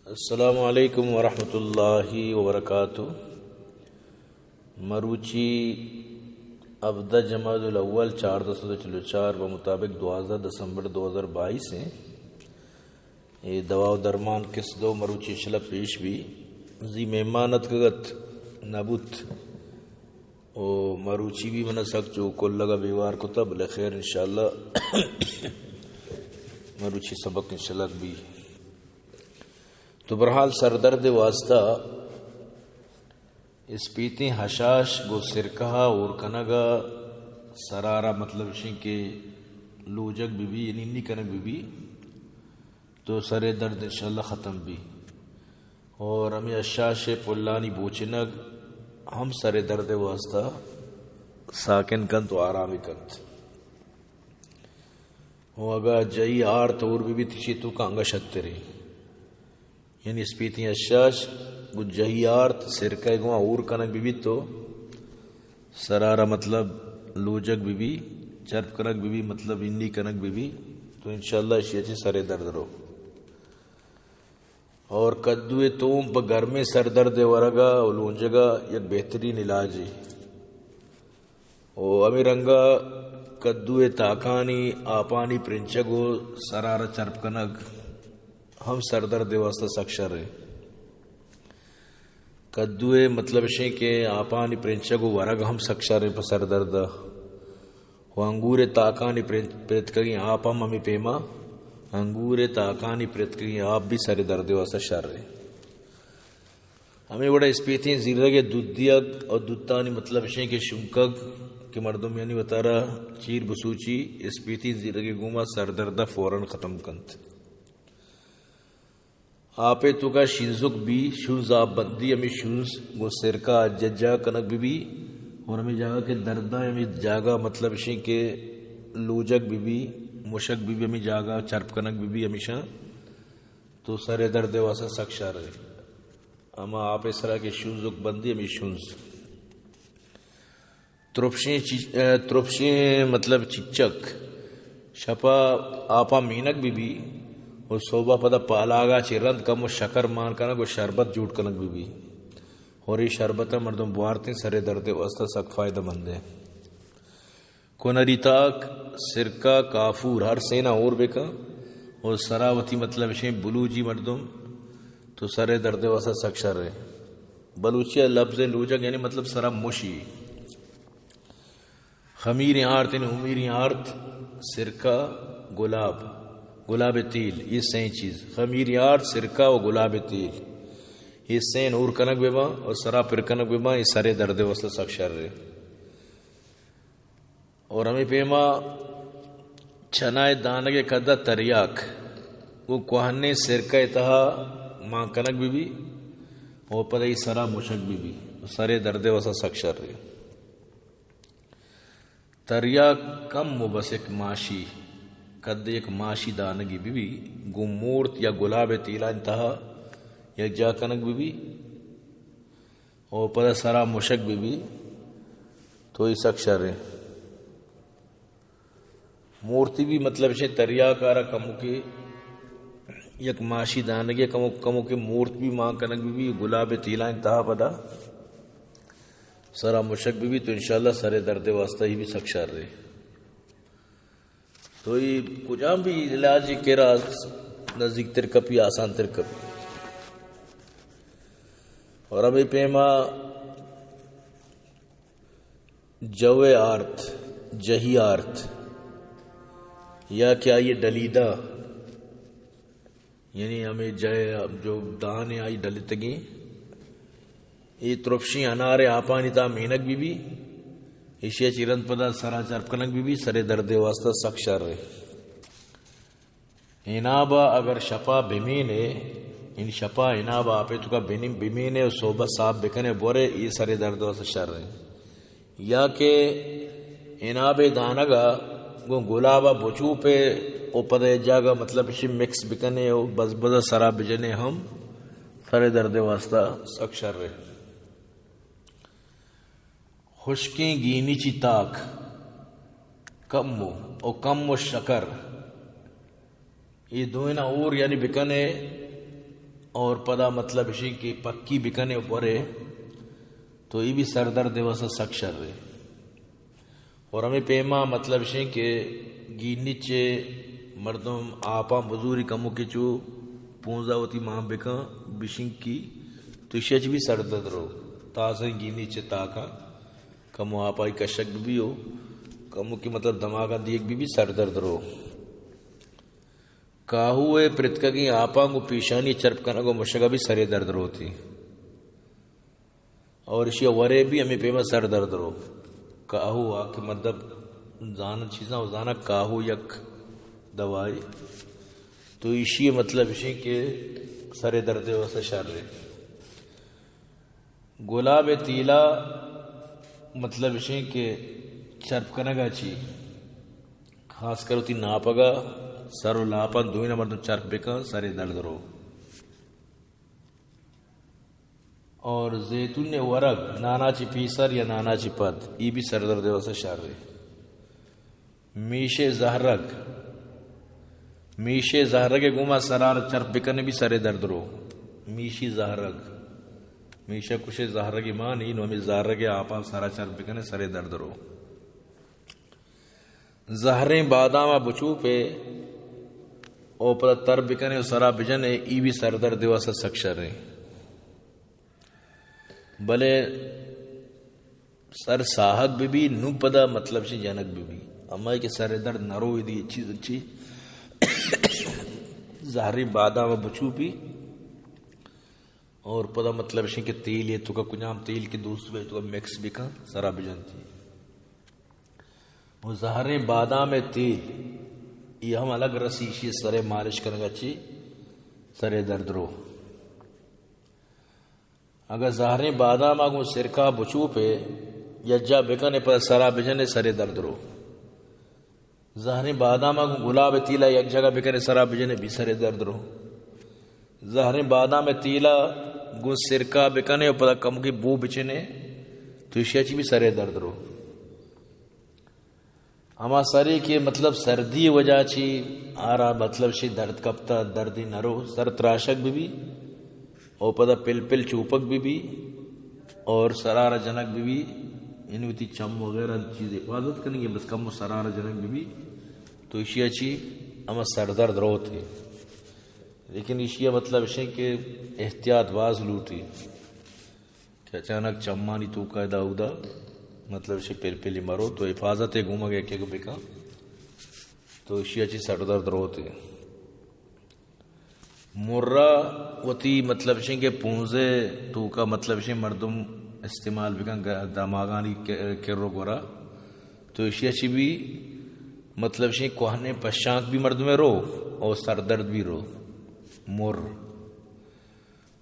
السلام علیکم ورحمۃ اللہ وبرکاتہ۔ مروچی ہبدہ جمادی الاول چاردہ سد و چل و چار، بمطابق دوازدہ دسمبر دو ہزار بائیس ایں۔ اے دوا و درمان قسط دو مروچی انشاءاللہ پیش بی۔ زی مہمان اتکگ ات، نبوت۔ و مروچی بی من سک چو کلگا بیوار کتا، بلے خیر انشاءاللہ مروچی سبق انشاءاللہ بی۔ تو بہرحال سردرد واسطہ اسپیتیں ہشاش گوں سرکہ ءَ ہور کنگ ءَ سرارا، مطلب اشیں کہ لوجگ بہ بی، یعنی نی کنگ بہ بی، تو سر درد انشاءاللہ ختم بی۔ اور ہمیں ہشاش ءِ پلانی بوچنگ ہم سر درد واسطہ ساکن کنت و آرامی کنت۔ و اگاں جہی آرت ہور بہ بیت، ایشی توکا انگا شتریں۔ یعنی اسپیتیں ہشاش گوں جہی آرت سرکہ ءَ گوں ہور کنگ بہ بیت تو سرارا، مطلب لوجگ بہ بی، چرپ کنگ بہ بی، مطلب ہنی کنگ بہ بی، تو انشاءاللہ ایشی ءَ چہ سر درد رو۔ اور کدو ءِ توم پہ گرمیں سردرد ءِ ورگ ءَ و لونجگ ءَ یک بہترین علاجے۔ و ہمے رنگ ءَ کدو ءِ تاکانی آپانی پرنچگ و سرارا چرپ کنگ ہم سردرد ءِ واسطہ سک شر ایں۔ کدو ءِ مطلب اشیں کہ آپانی پرنچگ و ورگ ہم سک شر ایں پہ سردرد ءَ۔ و انگور ءِ تاکانی پرت-، پرتکگیں آپ ہم ہمے پیما، انگور ءِ تاکانی پرتکگیں آپ بھی سر درد ءِ واسطہ شر ایں۔ ہمے وڑا اسپیتیں زیرگ ءِ دود دیگ و دوتانی مطلب اشیں کہ شونکگ کہ مردم یعنی وتارا چیر بسوچی، اسپیتیں زیرگ ءِ گوما سردرد ءَ فوراً ختم کنت۔ آپ ءِ توکا شینزک بی، شونز آپ بندی، ہمے شونز گوں سرکہ ءَ ججا کنگ بہ بی، اور ہمے جاگہ کہ درداں، ہمے جاگہ مطلب اشیں کہ لوجگ بہ بی، مشک بہ بی، ہمے جاگہ چرپ کنگ بہ بی، ہمیشاں تو سر درد ءِ واسطہ سک شر ایں۔ ہما آپ ءِ سرا کہ شونزک بندی، ہمے شونز۔ ترپشیں چی-، اے، ترپشیں مطلب چچک شپا آپا مینگ بہ بی و صوبہ پدا پالاگا چہ رند کمو شکر مان کنگ و شربت جوڑ کنگ بہ بی۔ اور اے شربت ءَ مردم بوارتیں سر درد ءِ واسطہ سک فائدہ مند ایں۔ کنری تاک، سرکہ، کافور ہر سینا ہور بکن و سرا وتی مطلب اشیں بلوجی مردم تو سر درد ءِ واسطہ سک شر ایں۔ بلوچی ءَ لبز لوجگ یعنی مطلب سرا مشی۔ خمیریں آرت، یعنی ہمیریں آرت، سرکہ، گلاب، گلاب ءِ تیل، اے سئیں چیز۔ خمیریں آرت، سرکہ و گلاب ءِ تیل، اے سئیں ہور کنگ بہ باں اور سرا پر کنگ بہ باں، اے سر درد ءِ واسطہ سک شر ایں۔ اور ہمے پیما چنا ءِ دانگ ءِ کدا تریاک گوں کوہنیں سرکہ ءِ تہا مان کنگ بہ بی اور پدا اے سرا مشک بہ بی، سر درد ءِ واسطہ سک شر ایں۔ تریاک کم و بس یک ماشی، کد یک ماشی دانگی بہ بی، گوں مورت یا گلاب ءِ تیلانی تہا یک جا کنگ بہ بی و پدا سرا مشک بہ بی، تو اے سک شر ایں۔ مورتی بی مطلب اشیں تریاک ءَ را کموکے یک ماشی دانگے کمو-، کموکے مورت بی مان کنگ بہ بی، گلاب ءِ تیلانی تہا پدا سرا مشک بہ بی تو انشاءاللہ سر درد ءِ واسطہ اے بی سک شر ایں۔ تو اے کجام بی علاج کرا نزیک تر کپی، آسان تر کپی۔ اور ہمے پیما جو ءِ آرت، جہی آرت، یا کہ آئی ڈلیدہ، یعنی ہمے جہ ءَ جو دان ءَ آئی ڈلتگیں، اے ترپشیں انار ءِ آپانی تہا مینگ بہ بی، ایشی ءَ چہ رند پدا سرا چرپ کنگ بہ بی، سر ءِ درد ءِ واسطہ سک شر ایں۔ اناب ءَ اگر شپا بمین ئے، یعنی شپا اناب ءَ آپ ءِ توکا بنی-، بمین ئے و صوبہ صاف بکن ئے بور ئے، اے سر ءِ درد ءِ واسطہ شر ایں۔ یا کہ اناب ءِ دانگ ءَ گوں گلاب ءَ بچوپ ئے و پدا یک جاگہ مطلب اشی مکس بکن ئے و بزبز ءَ سرا بجن ئے ہم سر ءِ درد ءِ واسطہ سک شر ایں۔ خشکیں گینچی تاک، کمو، و کمو شکر، اے دوئیناں ہور یعنی بکن ئے، اور پدا مطلب اشیں کہ پکی بکنے ورے، تو ای بھی سردرد واسطہ سک شر ہے۔ اور ہمیں پیما مطلب اشیں کہ گینی چے مردم آپاں بزوری کمو کے چو پونزا وتی مان بکن بشنکی، تو اشیا چی بھی سردرد رو۔ تازہ گینی چے تاکا کمو آپائی کشک بھی ہو، کمو کی مطلب دماغا دیگ بھی بھی سردرد رو۔ کاہو ء پرتکگیں آپاں گوں پیشانی چرپ کنگ و مشگا بھی سرے درد روتی۔ اور اشی ورے بھی ہمیں پیما سر درد رو۔ کاہو آ کہ مطلب زانن چیزاں و زانن کاہو یک دوائی۔ تو اشی مطلب اشی کہ سرے درد واسطہ شر ہے۔ گلاب تیلا مطلب اشیں کہ چرپ کنگا چی، خاص کر وتی ناپگا سر و لاپاں دوئینا مردم چرپ بکن، سرے درد رو۔ اور زیتون ورگ، نانا چی پیسر یا نانا چی پد، ای بھی سر درد واسطہ شر ہے۔ میشے زہرگ، میشے زہرگ گوما سرار چرپ بکنے بھی سرے درد رو۔ میشی زہرگ، میشہ کشے زہرگ مانی، نو ہمیں زہرگ آپاں سرا چرپ بکنے سرے درد رو۔ زہریں بادام بچوپے او پدا تر بکنے و سرا بجنے، ای بھی سر درد واسطہ سک شریں۔ بلے سر ساہگ بہ بی، نوں پدا مطلب چہ جنگ بہ بی۔ ہمائی کہ سر درد نہ روی دی چیز چی زہری بادام بچوپی اور پدا مطلب چہ کہ تیل یہ تو کا کجام تیل کے دوست بے تو کا مکس بکن سرا بجنتی۔ وہ زہریں بادام تیل یہ ہم الگ رسی، اشی سر مالش کرگا چی سر درد رو۔ اگاں زہریں بادام ء گوں سرکہ بچوپے، یکجا بکنے پدا سرا بجنے سرے درد رو۔ زہریں بادام ء گوں گلاب تیلا یک جگہ بکنے سرا بجنے بھی سرے درد رو۔ زہریں بادام تیلا گوں سرکہ بکنے و پدا کمکی بو بچنے تو اشیا چی بھی سرے درد رو۔ ہما سرے کہ مطلب سردی وجہ چی آرا مطلب شی درد کپتا، دردی نرو، سر تراشگ بہ بی او پدا پل پل چوپگ بہ بی اور سرارا جنگ بہ بی، یعنی وتی چم وغیرہ چیز حفاظت کنگی، بس کم و سرارا جنگ بہ بی تو اشیا چی ہما سر درد روت ہے۔ لیکن اشیا مطلب اشیں کہ احتیاط باز لوٹی۔ کہ اچانک چمانی توکا ادا اودا مطلب شے پل پلی مرو تو حفاظت گومگ یک یک بکن تو اشیا چی سر درد روت۔ مرا وتی مطلب شیں کہ پونزے توکا مطلب شیں مردم استعمال بکن گ-، دماغانی ک-، کر و گورا تو اشیا چی بھی مطلب شیں کوہنے پشانک بھی مردمے رو اور سر درد بھی رو۔ مر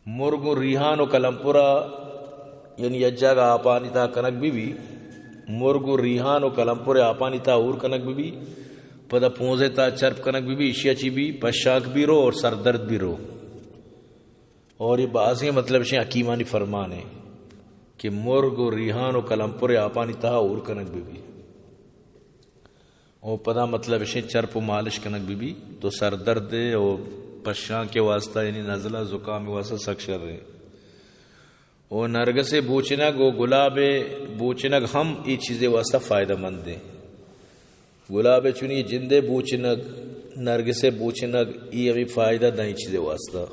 مر گوں ریحان و کلمپرا، یعنی یک جاگہ آپانی تہا کنگ بہ بی، مر گوں ریحان و کلمپر آپانی تہا ہور کنگ بہ بی، پدا پونزے تہا چرپ کنگ بہ بی، اشیا چی بی پشاک بی رو اور سردرد بی رو۔ اور یہ بازیں مطلب شیں حکیمانی فرمانے کہ مر گوں ریحان و کلمپر آپانی تہا ہور کنگ بہ بی۔ او پدا مطلب اشیں چرپ و مالش کنگ بہ بی تو سر درد او پشانک واسطہ یعنی نزلہ زکام واسطہ سک شر ہے۔ او نرگس بوچنگ او گلاب بوچنگ ہم ای چیزے واسطہ فائدہ مند ہے۔ گلاب چونی جندے بوچنگ، نرگس بوچنگ ای ہمیں فائدہ دیں چیزے واسطہ۔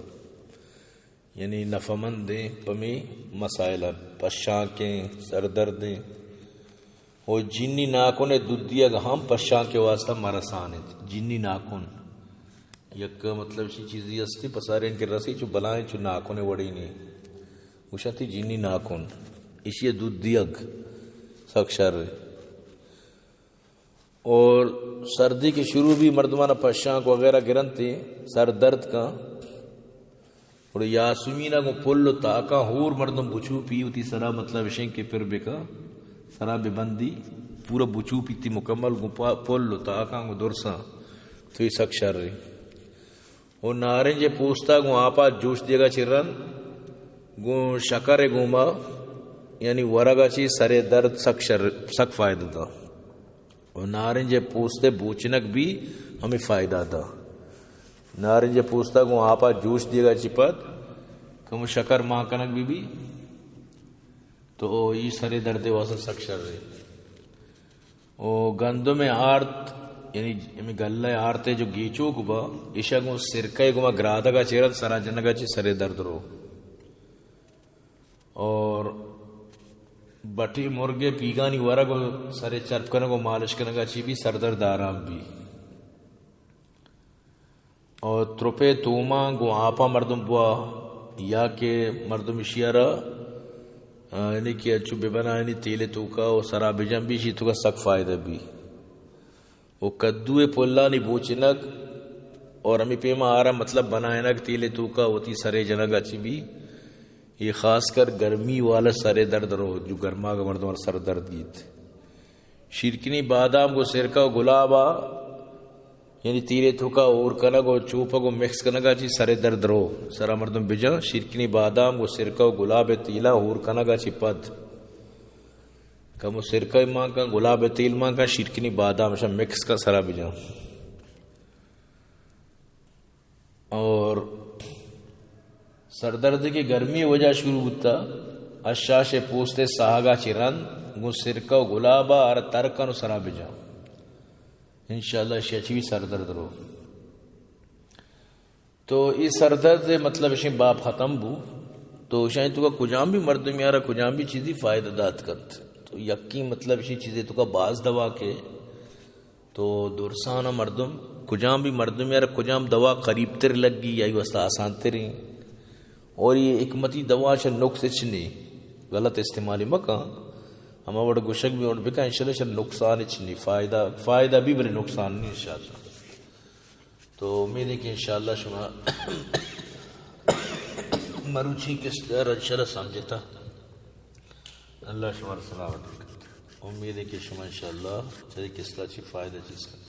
یعنی نفع مندیں پمی مسائل پشانکیں سردردیں و جنی ناکن دودیگ ہم پشانک واسطہ مرسان انت۔ جنی ناکن یک مطلب شی چیزی استی پسارین کے رسی چو بلائیں چو ناکن وڑی نہیں گوشتی جنی ناکن اشی دودیگ سک شر اور سردی کہ شروع بی مردمانا پشانک وغیرہ گرنتی سر درد کن۔ گڑا یاسمین گوں پل و تاکاں ہور مردم بچوپی وتی سرا مطلب اشیں کہ پر بکن سرا ببندی پورا بچوپی تی مکمل گوں پا-، پل و تاکاں گوں درساں تو یہ سک شر رہی۔ و نارنج پوستا گوں آپا جوش دیگا چی رند گوں شکر گوما یعنی ورگا چی سرے درد سک شر، سک فائدہ دا۔ و نارنج پوست بوچنگ بھی ہمیں فائدہ دا۔ نارنج پوستا گوں آپا جوش دیگا چی پد کمو شکر مان کنگ بی بی، تو او ای سرے درد واسطہ سک شر ہے۔ او گندم آرت، یعنی ہمیں گلہ آرتے جو گیچوک با، ایشا گوں سرکہ گما گرادگا چیرت سرا جنگا چی سرے درد رو۔ اور بٹی مرگے پیگانی ورگ و سرے چرپ کنگ و مالش کنگا چی بی سردرد آرام بی۔ اور ترپے توماں گوں آپاں مردم بوا، یا کہ مردم اشیارا، آ، یعنی کہ انچو ببنا یعنی تیل توکا و سرا بجن بی، اشی توکا سک فائدہ بی۔ و کدو پلانی بوچنگ اور ہمیں پیما آرا مطلب بنائنگ تیل توکا وتی سرے جنگ اچی بی۔ یہ خاص کر گرمی والا سرے درد رو، جو گرما کا مردم سر درد گیت۔ شیرکنی بادام گو سرکہ و گلابا، یعنی تیرے توکا اور کنگ و چوپگ و مکس کنگا چی سرے درد رو۔ سرا مردم بجن، شیرکنی بادام گو سرکہ و گلاب تیلا اور کنگا چی پد۔ کمو سرکہ مان کن، گلاب تیل مان کن، شیرکنی بادام شا مکس کن سرا بجن۔ اور سردرد کے گرمی وجہ شروع بوتا، اشاش پوست ساہگا چی رند، گوں سرکہ و گلابا ہر تر کن و سرا بجن۔ انشاءاللہ اشیا چی بھی سردرد رو۔ تو ای سردرد مطلب اشیں باب ختم بو۔ تو اشیں توکا کجام بھی مردم یارا کجام بھی چیزی فائدہ دات کنت۔ تو یکی مطلب اشیں چیزے توکا باز دوا کے۔ تو درسان مردم کجام بھی مردم یارا کجام دوا قریب تر لگی یا واسطہ آسان تریں۔ اور یہ حکمتی دوا شا نقص اچ نہیں، غلط استعمال مکن۔ ہما وڑ گوشگ بھی اور بکن، انشاءاللہ شا نقصان اچ نہیں، فائدہ، فائدہ بھی بلے نقصان نہیں انشاءاللہ۔ تو امید ہے کہ انشاءاللہ شما مروچی قسط را انشاءاللہ سمجھتا۔ اللہ شما را سلامت بکنت۔ امید ہے کہ شما انشاءاللہ چہ قسطا چی فائدہ چیز کنت۔